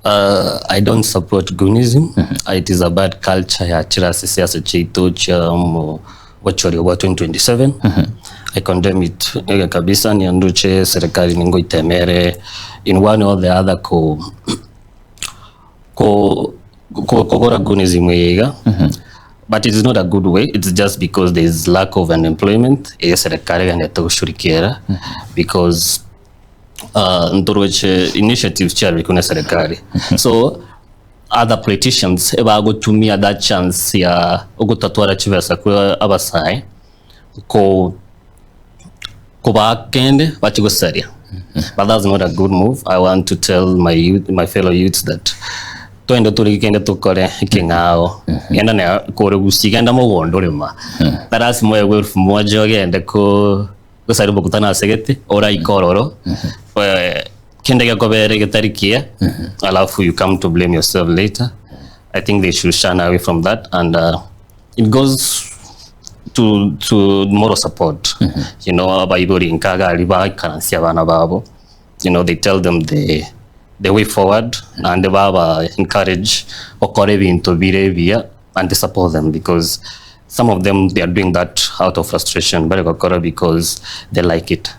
I don't support Goonism. It is a bad culture ya chirase siasa chiaito chia omo obochoria bwa 2027. I condemn it ege kabisa nianduche serikali ningoitemere in one or the other ko ko ko kogora Goonism eye iga. But it is not a good way. It's just because there is lack of unemployment eye serikali egendete goshurikiera because ntoroche initiatives chiarurikwe ne serikali so other politicians ebagotumia that chance ya ogotatwara chibesa kwa abasae ko kobaa kende bache gosaria but that's not a good move. I want to tell my youth, my fellow youths that twende tore kende tokore ekeng'ao genda na kore gusii genda mogondo rema tarasi moegwe elfu moja ogende ko Gose mokutano ase gete oraike ororo kende gekobere getari kiya alafu you come to blame yourself later. I think they should shun away from that and it goes to moral support. Abaibori nkaga aria baikaransia abana babo, they tell them the way forward naende baba encourage gokora ebinto bire ebiya and they support them because some of them they are doing that out of frustration bare gokora because they like it.